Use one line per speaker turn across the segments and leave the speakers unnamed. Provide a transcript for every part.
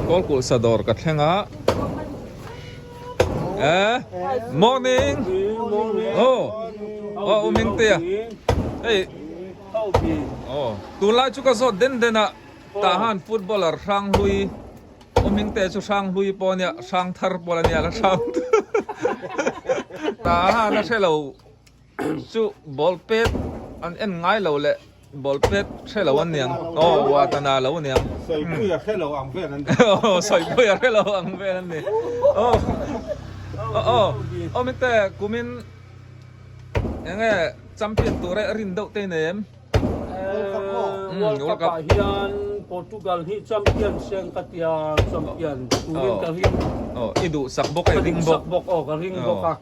Kawlkulh sadawr ka thleng a. Eh, morning. Oh, oh, uming te a. Hey. Oh, tunlai chu ka zawt den den a. Tah han footballer hrang hlui uming te chu hrang hlui pawh ania, hrang thar pawh la nia la hrang. Tah han a hre lo. Chu ball pet an en ngai lo leh ball pet hre lo an niang aw uatana lo aniang
Sawipui a hre lo ang vel an ni
aw sawipui a hre lo ang vel an ni aw aw aw mite kumin enge champion tur e rin deuh te nei em
World Cup ah hian Portugal hi champion seng ka tia champion turin ka ring
aw i duh sak bawk a i ring bawk
ka duh sak bawk aw ka ring bawk a.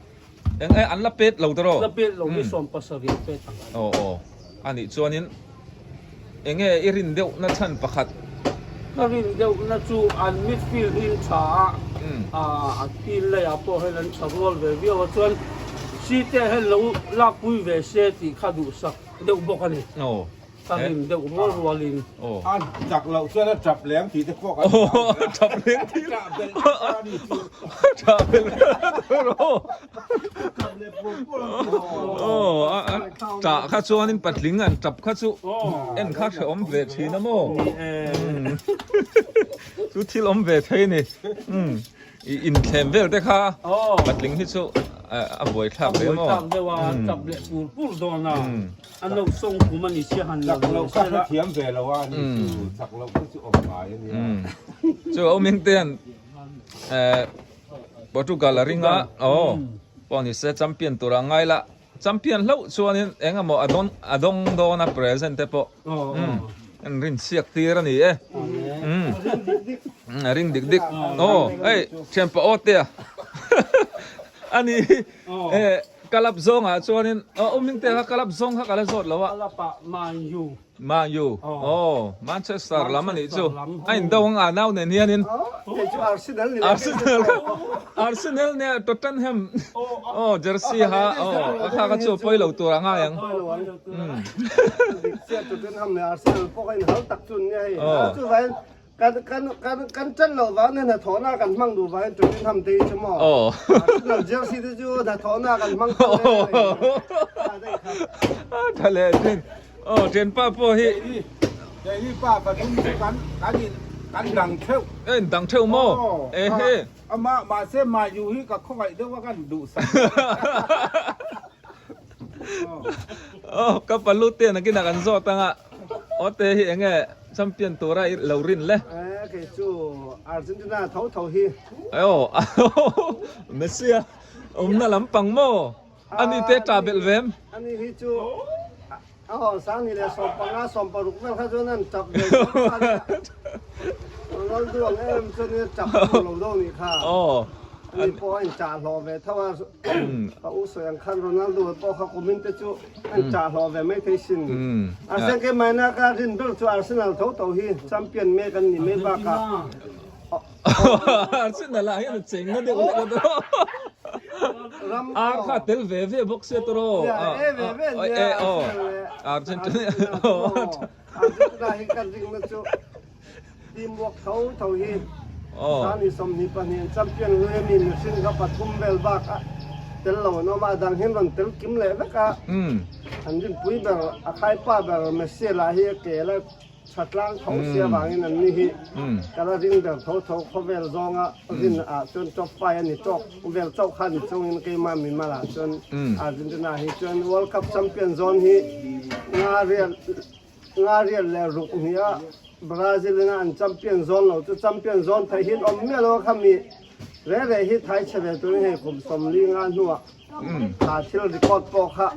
Eng e an la pet lo tawh?
La pet lo hi 70 pet ang an.
Aw aw. A nih chuanin eng nge i rin deuh na chhan pakhat?
Ka rin deuh na chu an midfield hi an tha a, a team leiah pawh hian an tha rual ve viau a chuan Cite hian lo lakpui ve se tih kha duhsak deuh bawk a ni.
Aw.
Ka rim deuh rual rualin.
A chak loh chuan a tap leng tih te pawh kan hlau
hle. Tap leng tih.
Tah belh nasa a ni chu.
Tah belh nasa rawh.
Tap leh pur pur ang tih ho.
Aw tah kha chuanin patling an tap kha chu en kha hrehawm ve thin a maw.
Ni e.
Chu thil awm ve thei a ni. I inthlem vel te kha patling hi chu a buaithlak ve maw.
A buaithlak deuh a, tap leh pur pur dawn a. An lo sawng kum a ni sia han
lo Chak loh ka hrethiam ve lo a ni chu chak loh te chu awm ngai a nia.
Chu a awming te an Portugal a ring a aw pawh ni se champion tur a ngai la champion hlauh chuanin eng emaw a dawn a dawng dawn a present te pawh an rin chhiak tir a ni e a ring dik dik aw hei thianpa aw te a a ni e Kalap zawngah chuanin aw awm hming te kha kalap zawng kha ka la zawt lo a.
Kalap ah Man U.
Man U aw Manchester lam anih chu a in do ang a nau nen hianin.
Hei chu Arsenal ni
Arsenal kha Arsenal nia Tottenham aw jersey ha aw kha kha chu pawi lo tur a ngai ang.
Dik chiah Tottenham leh Arsenal pawh kha in hal tak chu an nia hei. Chuvangin Kan kan kan kan ṭan loh vang nen hnathawhna kan hmang duh vangin Tottenham te hi chu maw Arsenal jersey te chu hnathawhna kan hmang tawh hle a ni.
Tha leh thin. Aw ṭhianpa pawh hi.
Keini pa pathum chu kan kan in kan dang theuh.
A in dang theuh maw? Ehe.
Amah mahse Mayu hi ka khawngaih deuh a kan duhsak.
Aw ka palu te nakinah kan zawt anga aw te hi enge champion tura i lo rin le.
Eh kei chu Argentina tho tho hi.
Aw Messi a awmna lampang maw ani te ta belh vem.
Ani hi chu a hawn sang ni leh 15 16 vel kha chuan an tap ve tho kha nia. Ronaldo ang em chuan in a tap lo deuh nih kha.
Aw
Ani pawh a inchah hlawh ve tho a, ka u sawi ang khan Ronaldo pawh kha kumin te chu a inchah hlawh ve mai thei sin. Arsenal ke maina ka rin ber chu Arsenal tho tho hi champion mek an ni mai bakah
Arsenal ah hian a cheng na deuh lek a tawh. Ar kha tel ve ve bawk sia tawh
rawh. E ve ve nia
Argentina.
Argentina hi ka ring na chu Teamwork tho tho hi Sani 22 an champion hlui a mi mihring kha pathum vel bak a tel lo an awm a, a dang hian rawn tel kim leh vek a, an rinpui ber a khaipa ber Messi lah hi a kel a tha tlang tho sia vangin an ni hi ka la ring ber tho tho khawvel zawnga rin ah chuan top five a ni tawk vel chauh kha ni chungin keimah mimal ah chuan Argentina hi chuan World Cup champion zawn hi nga rial Nga riat leh ruk hnih ah Brazil in a an champion zawn lo chu champion zawn theih hi an awm miah lo a kha mi re re hi thai chhe ve turin hei kum 40 nga hnuah kha thil record pawh kha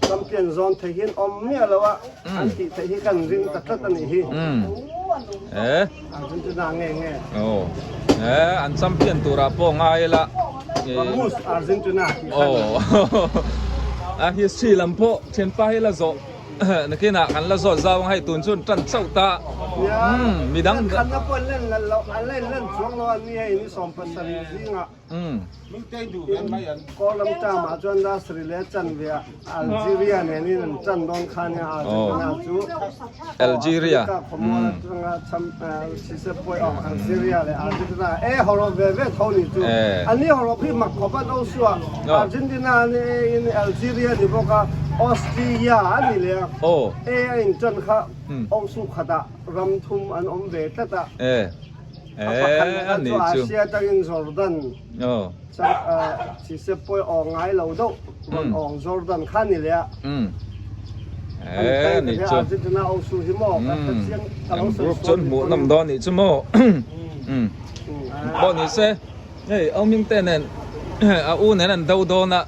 champion zawn theih hi an awm miah lo a an tih theih hi kan ring ta tlat a nih hi. Argentina nge nge.
Aw an champion turah pawh ngai ila.
Vamos Argentina tih kha.
Aw a history lam pawh thianpa hi la zawh. Nakinah kan la zawt zau ang hei tun chuan tan chauh ta.
Umm midang khanna pawh an len lo an len len chuang lo a ni hei ni 70 zingah Kawlam term ah chuan Nasri leh chanve ah Algeria nen in an tan dawn kha nia Argentina chu
Algeria
Africa khawmual atanga cham sise pawi awm Algeria leh Argentina e hawrawp ve ve tho ni chu an ni hawrawp hi mak khawp a no suah Argentina an e in Algeria ni bawk a Austria a ni leh a e a in tan kha Awmsuh khatah ram thum an awm ve tlat a. A pakhat leh chu Asia atangin Jordan Chisep pawh awng ngai lo deuh rawn awng Jordan kha ni leh a. An kai ka hria Argentina Awmsuh hi maw ka hre chiang ka lo sawi
Group chuan hmuh nawm dawn nih chu maw. Pawh ni se hei Auming te nen a u nen an do dawn a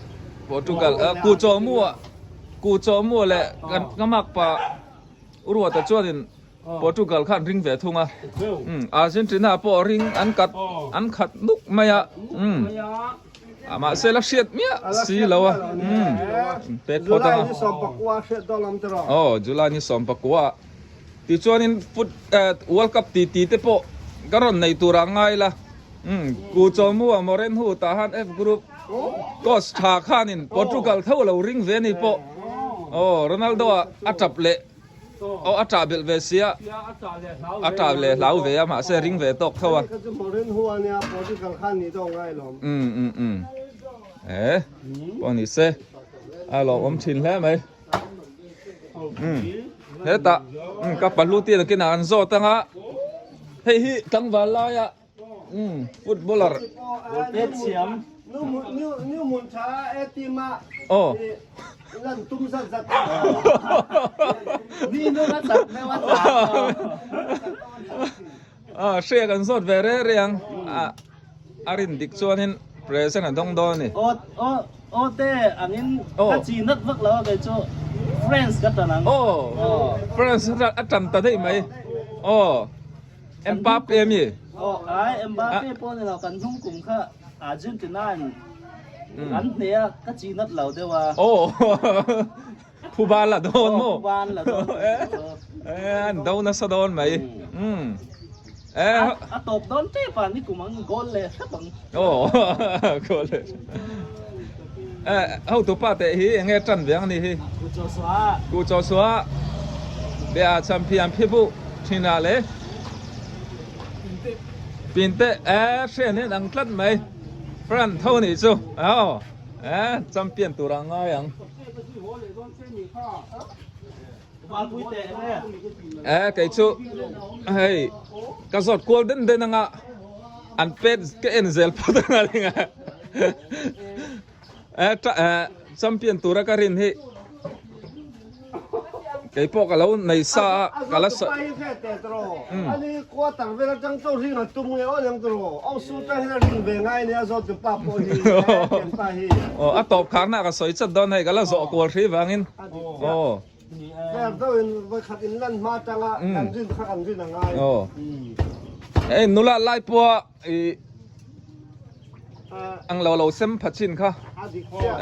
Portugal ku chaw mu ah ku chaw mu leh ka makpa Uruata chuanin Portugal khan ring ve thung a, Argentina pawh ring an kat an khat nuk mai a, mahse la hriat miah si lo a, pet phawt ang a. Aw July ni 14 tichuanin foot World Cup ti ti te pawh ka rawn nei tur ah ngai la, ku chawmu a Morenhu tah han F group coach tha khanin Portugal tho lo ring ve ni pawh aw Ronaldo ah a tap leh aw a tah belh ve sia a tah leh hlau ve a mahse ring ve tawk tho a um um um e pawh ni se a lawmawm thin hle mai um hetah ka pahlu te nakinah an zawt anga hei hi tlangval laia Um footballer. Oh. Ah hria kan zawt ve reng reng a a rin dik chuanin present a dawng dawn a ni.
Aw aw aw te angin ka chi nat vak lo a kei chu France ka tan ang.
Aw France a tan ta daih mai. Aw. Mbappe a mi?
Aw ai Mbappe pawh ni lo kan hnung kum kha Argentina in an hneh a ka chi nat lo deuh a.
Aw phuba la dawn maw?
Aw phuba an la dawn
eh an do nasa dawn mai. Um
eh a tawp dawn tep a ni kum ang goal leh hrep ang.
Aw goal leh eh hotupa te hi enge tan ve ang ni hi?
Ku Joshua.
Ku Joshua bia champion phibu Thina le Pinte e hrian hian ang tlat mai Fran tho nih chu aw e champion tur ang ngai ang e kei chu hei ka zawt kual den den anga an pet ka en zel phawt anga ringa e champion tura ka rin hi kei pawh ka lo nei sa a ka la sa aw a tawp kharna ka sawi chat dawn hei ka la zawh kual hri vangin aw aw hei nula lai pawha i ang lo lo sem pha chin kha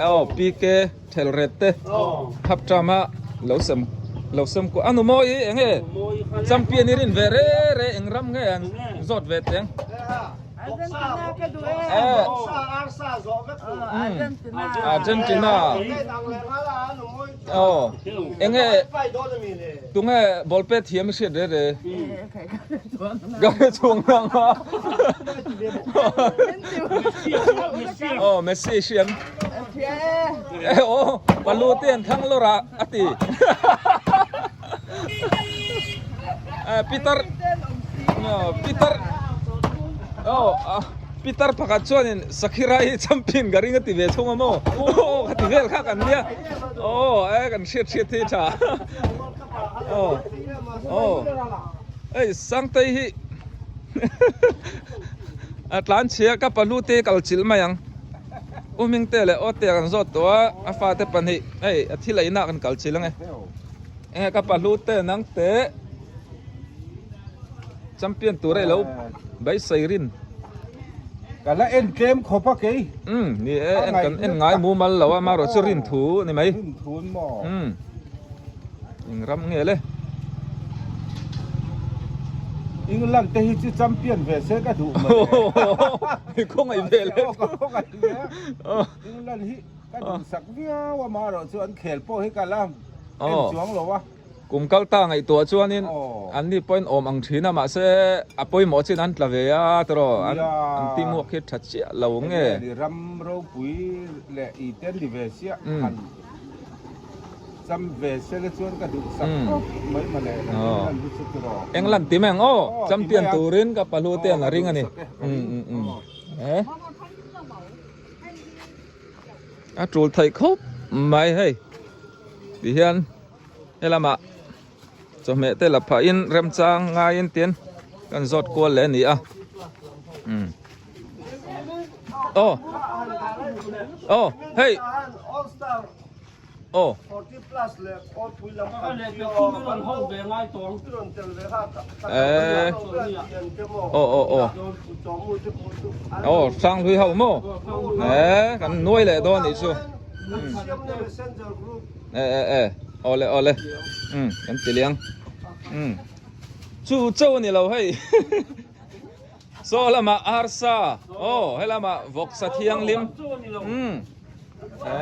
aw PK thel ret te thap tama lo sem lo sem ku anu mawi enge champion i rin ve re re eng ram nge an zawt ve teng Argentina aw enge tunge ball pet thiam i hriat re re Ka hre chhuak nang a. Oh Messi hriam. Eh oh palu te an thlang lawr a a ti. Eh Peter Peter oh Peter pakhat chuanin Sakhira hi champion ka ring a ti ve thung a maw. Oh ka ti vel kha kan nia. Oh eh kan hriat hriat thei tha. Aw aw hei Sangtei hi a tlan chhia ka pahlu te kal chilh mai ang U Hmingte leh Awte kan zawt tawh a a fate pahnih hei a thil ei na kan kal chilh ange enge ka pahlu te nang te champion tur a ilo beisei rin.
Ka la en tlem khawp a kei.
Umm ni e en kan en ngai mumal lo a marawh chu rin thu a ni mai.
Rin thu an maw.
Umm. Eng ram nge le?
England te hi chu champion ve se ka duh mai.
I khawngaih ve le.
Ka khawngaih ve. England hi ka duhsak viau a marawh chu an khel pawh hi ka la en chuang lo a.
Kum kal ta ngaihtuah chuanin an ni pawhin awm ang thin a mahse a pawimawh chin an tla ve a tiraw an an team work hi tha chiah lo nge.
Enge ram ropui leh i te ni ve chiah han cham ve se le chuan ka duh sak khawp mai mawle kan England hi chu tiraw.
England ti mai ang aw champion turin ka pahlu te an la ring a ni. A tul theih khawp mai hei ti hian. Helamah chawhmeh te la phah in remchang ngaiin tin kan zawt kual leh a ni a umm aw aw hei aw eh aw aw aw aw hranghlui ho maw eh kan nuai leh dawn anih chu. E e e awle awle um kan ti liang um chu chauh a ni lo hei saw lamah arsa aw helamah vawksa thianghlim um e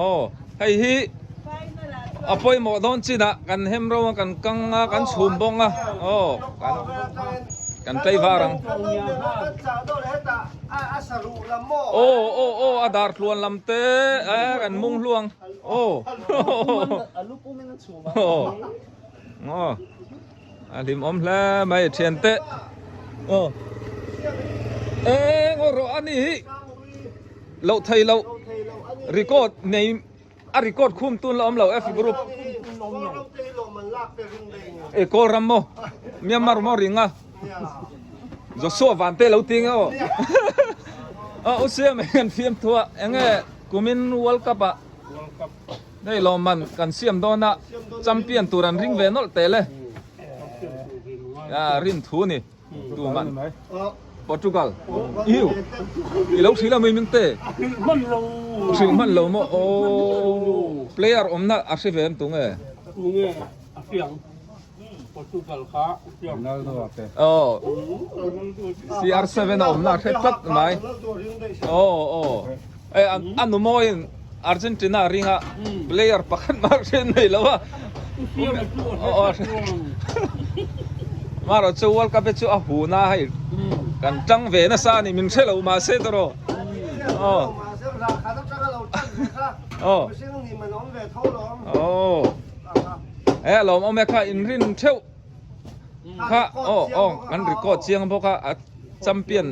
aw hei hi a pawimawh dawn chinah kan hem ro a kan kang a kan chhum bawng a aw kan kan tlaivar ang. Aw aw aw a dar tluan lam te eh kan mung hluang aw aw aw a hlim awm hle mai thian te aw eng aw rawh a ni hi loh thei loh record nei a record khum tun la awm lo F group e kawl ram maw Myanmar maw ringa Joshua van te lo ting aw a u siam hian fiam thua enge kumin World Cup ah nei lawm man kan siam dawn a champion tur an ring ve nawlh teh le a rin thu ni. Tuman Portugal iu i lo hril a mai ming te hril hman lo maw aw player awmna a hre ve em tu nge
nge a hriang Portugal kha
aw CR7 a awmna a hre tlat mai aw aw e a nu mawiin Argentina ringa player pakhat mah hre nei lo a Marawh chu World Cup hi chu a hun a hei kan tang ve nasa a ni min hre lo mahse tawrh aw aw aw e a lawm awm e kha inrin theuh kha aw aw kan record chiang bawk a. Champion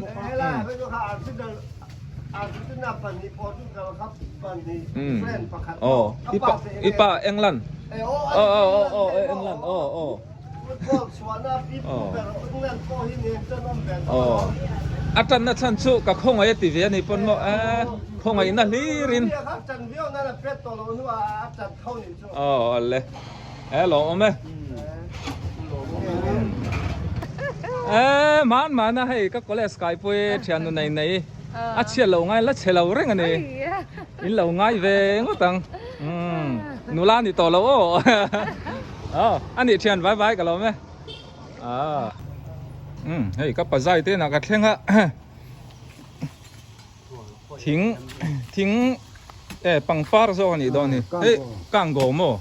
Aw i pa England aw aw aw aw England aw aw aw a tanna chhan chu ka khawngaih a ti ve a ni pawn maw e khawngaihna hlir in aw le. E lawm awm e. E man man a hei ka college kai pui thian nu nei nei a chhiat lo ngai la che lo reng a ni. In lo ngai ve ngawt ang. Umm nula ni tawh lo aw. Aw a nih thian vai vai ka lawm e. Ah umm hei ka pazai te inah ka thleng a. Thing thing e pangpar zawk a nih dawn hi hei kango maw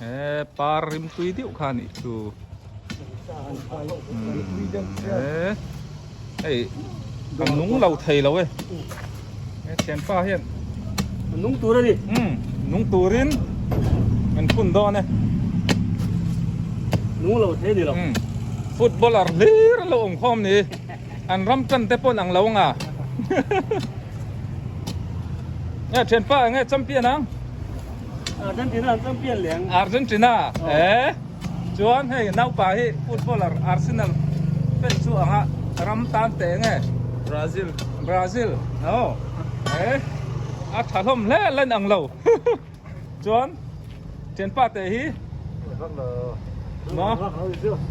e par rim tui deuh kha a nih chu e hei a nung lo thei lo e he thianpa hian
a nung tur a ni
um nung turin an phun dawn e
nung lo thei a ni lo
footballer hlir a lo awm khawm ni. An ram tan te pawn ang lo anga. Nge thianpa nge champion ang?
Argentina an champion leh ang.
Argentina eh chuan hei naupa hi footballer Arsenal fan chu anga ram tan teh nge?
Brazil.
Brazil oh eh a tha hlawm hle len ang lo. Chuan thianpa teh hi maw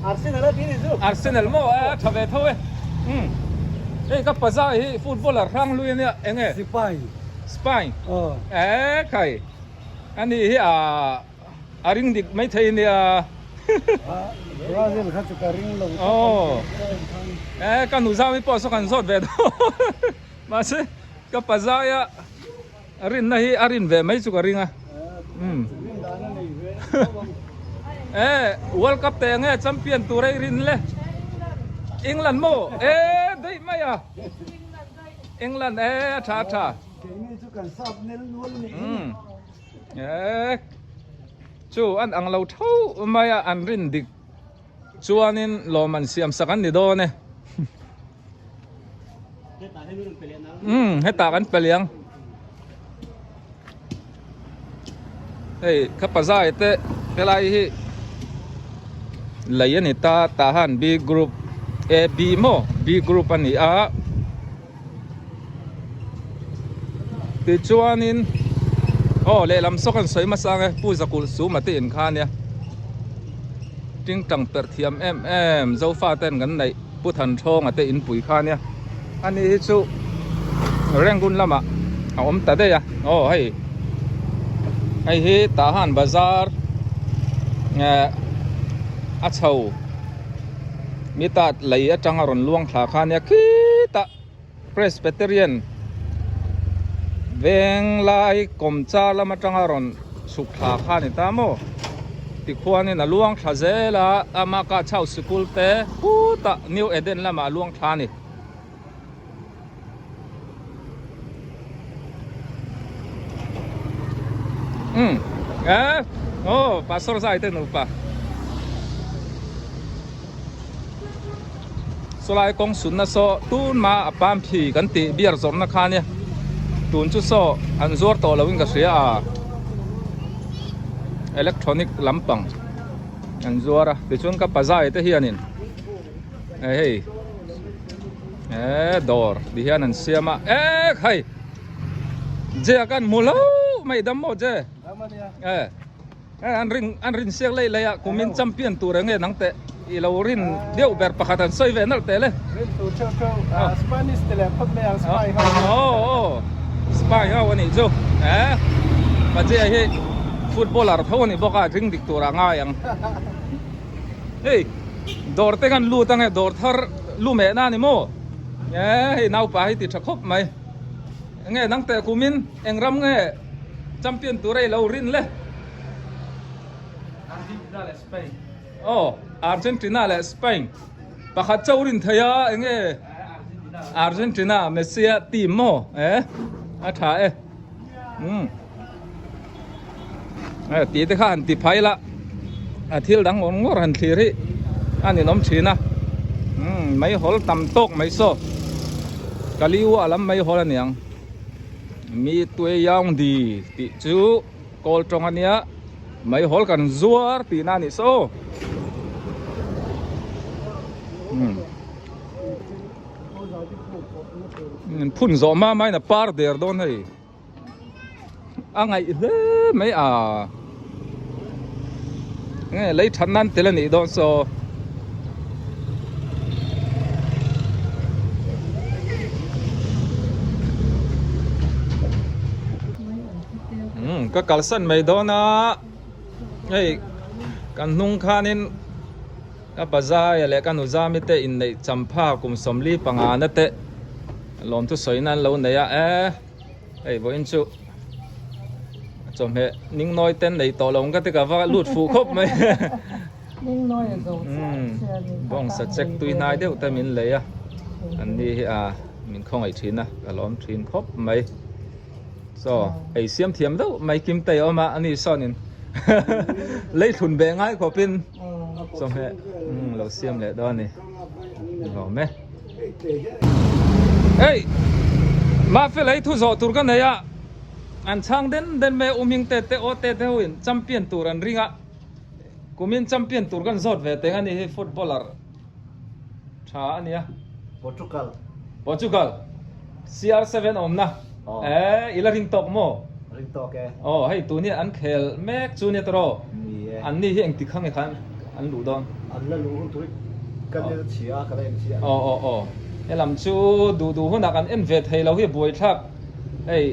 Arsenal a ti ni chu
Arsenal maw a tha ve tho e um hei ka paza hi footballer hrang hlui ania enge
Spain
Spain e khai ani hi a A ring dik maithei nia.
Brazil kha chu ka ring lo
Aw. E ka nu zau hi pawh saw kan zawt ve dawn. Mahse ka pa zaia rinna hi a rin ve mai chu ka ring a. Umm. E World Cup teh nge champion tur a i rin le? England maw? E daih mai a. England e a tha a tha.
Keini chu kan sap nel nual ni.
Umm. E Chu an ang lo tho mai a, an rin dik chuanin lawm an siam sak an ni dawn e. Umm hetah kan pe liang. Hei ka pazai te helai hi lei a ni ta tah han B group A B maw B group a ni a. Tichuanin aw lehlam saw kan sawi hmasa ang e Pu Zakulh Suma te in kha ania tingtang perh thiam em em Zofa ten kan neih Pu Thanthonga te inpui kha ania ani hi chu Rangoon lamah a awm ta daih a aw hei hei hi Tahan bazar eh a chho. Mita lei atanga rawn luang thla kha ania khitah Presbyterian veng lai kawmchar lam atanga rawn chhuk thla kha a ni ta maw tikhuanin a luang thla zel a ama ka chau sikul te putah New Eden lamah a luang thla a ni. Umm eh aw pastor zai te nupa sawlai kawng sunna saw tun ma a pam phi kan tih beer zawrhna kha ania tun chu saw an zuar tawh loin ka hria a electronic lampang an zuar a tichuan ka pazai te hianin hei. Eee dawr ti hian an siam a ek hei je a kan hmu lo mai dam maw je e e an ring an rin siak lei lei a kumin champion tur enge nang teh i lo rin deuh ber pakhat an sawi ve nalh teh le
rin tur theuh theuh Spanish te leh phawt mai ang spy ho
aw aw spy ho anih chu e pa je hi footballer tho anih bawk a ring dik tur ah ngai ang Hei dawr te kan lut ange dawr thar lu meh na ni maw e hei naupa hi ti tha khawp mai enge nang teh kumin eng ram nge champion tur ei lo rin le
Argentina leh Spain
aw Argentina leh Spain pakhat chauh rin thei a enge Argentina Messi a team maw e a tha e umm. Tih te kha han ti phai la a thil dang ngawr ngawr han thlir hi a ninawm thin a umm meihawl tam tawk mai saw kaliua lam meihawl a niang mi tui yaung di tih chu kawl tawng a nia meihawl kan zuar tihna a nih saw umm phun zawh hma hmain a par der dawn hei. A ngaih hle mai a nge lei that nan tel a nih dawn saw umm ka kalsan mai dawn a hei kan hnung khanin ka pazaia leh ka nuzami te inneih champha kum 45 na te lawmthu sawi nan lo nei a e. Hei vawiin chu chawhmeh ningnawi ten nei tawh lo ang ka ti ka va lut fuh khawp mai.
Ningnawi a zo chiah chiah a ni.
Bawngsa check tui hnai deuh te min lei a, an ni hi a min khawngaih thin a, ka lawm thin khawp mai. Chaw ei siam thiam deuh mai kim tei a awm a, ani sawnin lei thlun ve ngai khawpin chawhmeh lo siam leh dawn a ni. Lawm e. Hei Mafel ei thu zawh tur ka nei a an chhang den den mai a uming te te aw te te ho in champion tur an ring a kumin champion tur kan zawt ve teng a ni hi footballer tha a nia
Portugal
Portugal CR7 awmna eh ila ring tawk maw
ring tawk e
aw hei tun hi an khel mek chu nia tawh an ni hi engti kha nge khan an luh dawn.
An la luh hun tur hi ka nel chhia a, ka la en chhia.
Aw aw aw helam chu duh duh hunah kan en ve thei lo hi buaithlak hei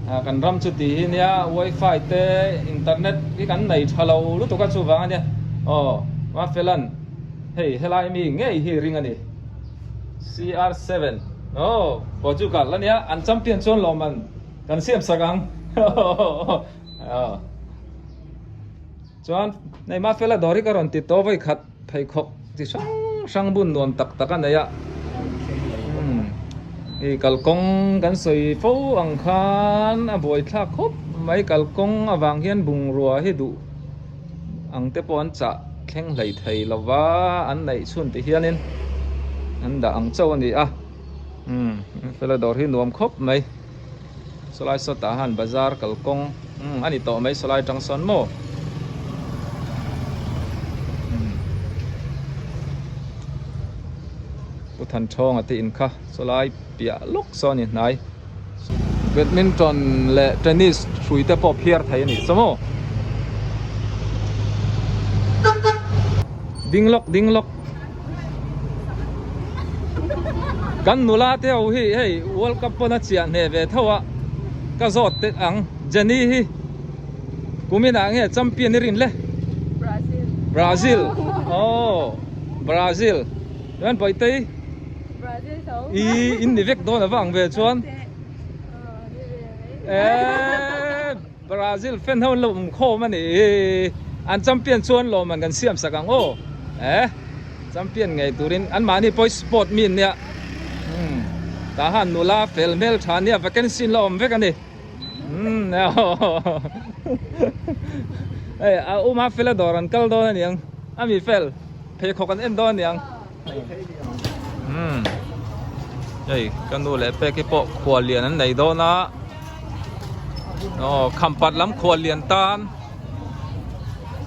Kan ram chu tih hi nia wifi te internet hi kan nei tha lo lutuk a chuvang a nia aw Mafelan hei helai mi ngei hi ring a ni CR7 aw Portugal a nia an champion chuan lawmman kan siam sak ang aw chuan hei Mafela dawr hi ka rawn ti tawh vawikhat pheikhawk chi hrang hrang bun nuam tak tak a nei a umm hei kalkawng kan sawi fo ang khan a buaithlak khawp mai kalkawng avang hian bungrua hi duh ang te pawh an chah thleng hlei thei lo va an neih chhun ti hianin an dah ang chauh a ni a umm fela dawr hi nuam khawp mai. Sawlai sawtah han bazar kalkawng umm a ni tawh mai sawlai atang sawn maw umm Pu Thanthawng a te in kha sawlai piah lawk sawn a ni hnai badminton leh tennis hrui te pawh phiar thei a nih saw maw ding lawk ding lawk. Kan nula te ho hi hei World Cup pawn a chiah hneh ve tho a ka zawt te ang Jenny hi kumin ah nge champion i rin le
Brazil
Brazil oh Brazil chuan Bawihtei
Brazil tho
i in ni vek dawn avang ve chuan eh Brazil fan ho an lo awm khawm a ni an champion chuan lawmman kan siam sak ang aw eh champion ngei turin an mahni pawh hi sport mi an nia umm tah han nula fel hmel tha nia vacancy an la awm vek a ni umm hei a uma fela dawr an kal dawn a niang a mi fel pheikhawk an en dawn a niang. Umm hei ka nu leh pek hi pawh khual lian an nei dawn a aw khampat lam khual lian tan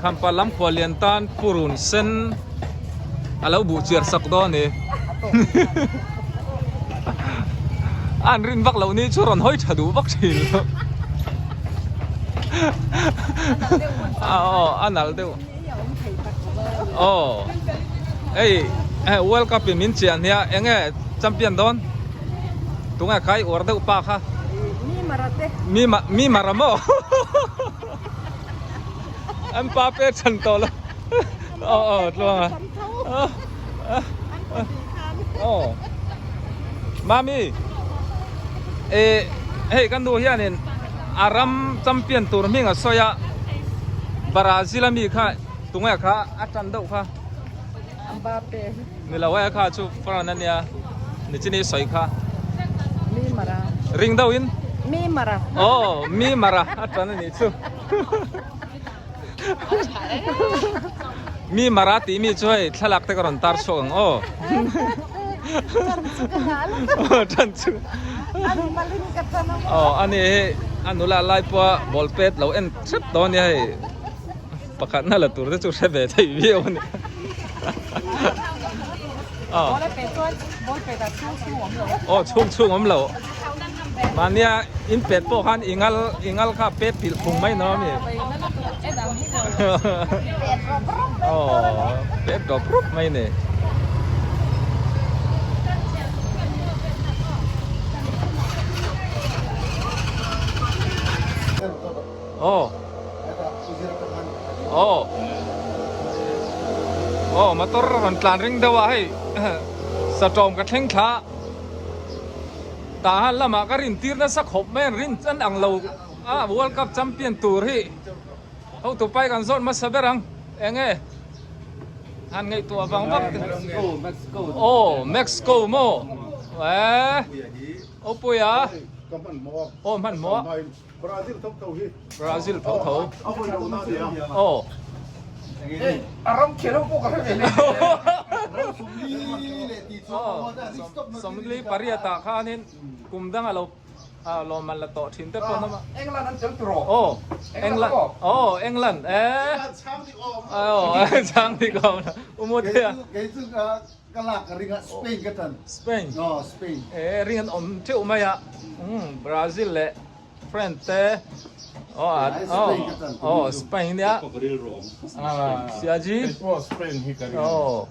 khampat lam khual lian tan purun sen a lo buh chiar sak dawn a ni an rin vak loh ni chu rawn hawi tha duh vak thin lo aw a nalh deuh. Aw hei world cup in min chiah nia eng nge champion dawn tunge khai uar deuh pa kha mi ma mi mara maw Mbappe chan tawh lo aw aw tluang a aw mami eh hei kan nu hianin a ram champion tur hming a sawi a Brazil ami kha tunge kha a tan deuh kha
Mbappe
ni lo e kha chu France ania ni chini sawi kha
mi mara
ring deuh in
mi mara
oh mi mara a tan ani chu Mi mara tih mi chu hei thlalak te ka rawn tar chhuak ang aw. Tan chu. Aw ani hi a nula lai pawha ball pet lo en hrep tawh ania hei pakhat na la tur te chu hre ve thei viau ani. Aw. Aw chhung chhung awm lo. Mahnia in pet pawh khan i ngal i ngal kha pet pilh phung mai no ami. Aw pet rawp rawp mai ni. Aw aw aw motor rawn tlan ring deuh a hei satawm ka thleng thla a. Tahan lamah ka rin tir nasa khawp mai an rin an ang lo a World Cup champion tur hi hotu pai kan zawt hmasa ber ang eng nge han ngaihtuah vang vak te aw Mexico maw eh Opuia aw hmanhmawh
Brazil tho tho hi.
Brazil tho tho. Aw.
A ram khelh ho pawh ka hre ve le.
Sawmli pariat ah khanin kum dang a lo lawmman la tawh thin te pawh an awm a.
England an tel turaw?
Aw. England. Aw England eh. Aw chang dik awm. Umutea.
Kei chu Ka lak ka ring a, Spain ka tan.
Spain.
Aw, Spain.
E ring an awm theuh mai a. Umm, Brazil leh France te. Aw, aw, aw, Spain nia. Siaji.
Keipawh Spain hi ka ring.
Aw.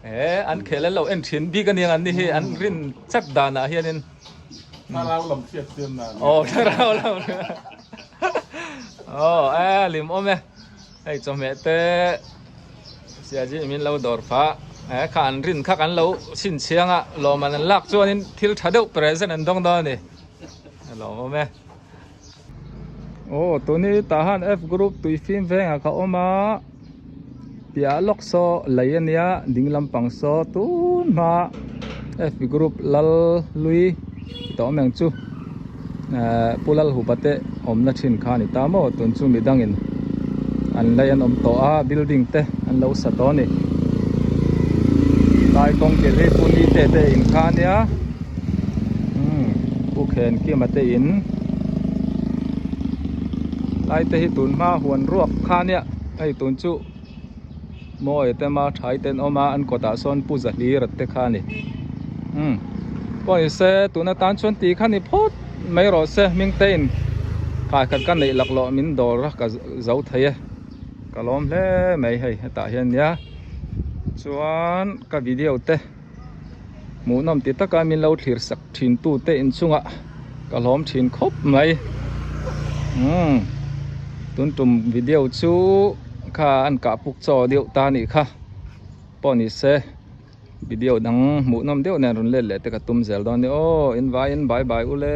E an khel an lo en thin bik aniang an ni hi an rin chat danah hianin.
Thlarau lam hriat chian na
a ni. Aw thlarau lam aw e lim awm e hei chawhmeh te siaji min lo dawr phah e kha an rin kha kan lo chhinchhiang a lawmman an lak chuanin thil tha deuh present an dawng dawn a ni lawm awm e. Aw tuni tah han F group tui fim vengah ka awm a piah lawk saw lei a nia ding lampang saw tun hma F group lal lui tawh awm ang chu ehh pu lal hupa te awmna thin kha a ni ta maw tun chu midangin an lei an awm tawh a building te an lo sa tawh a ni lai kawng kil hi pu ni te te in kha a nia. Umm pu khen kima te in lai te hi tun hma huan ruak kha nia hei tun chu mawi te ma thai te an awm a an kawtah sawn pu zahlir te kha a ni umm pawh ni se tuna tan chuan tih kha ni phawt mai rawh se hming te in kai khat ka neih laklawh min dawr a ka zo thei e ka lawm hle mai hei hetah hian nia chuan ka video te. Hmuhnawm ti taka min lo thlir sak thin tu te inchungah ka hlawm thin khawp mai umm tun tum video chu kha an kah puk chaw deuh ta anih kha pawh ni se video dang hmuhnawm deuh nen rawn let leh te ka tum zel dawn a ni aw in vaiin bye bye ule.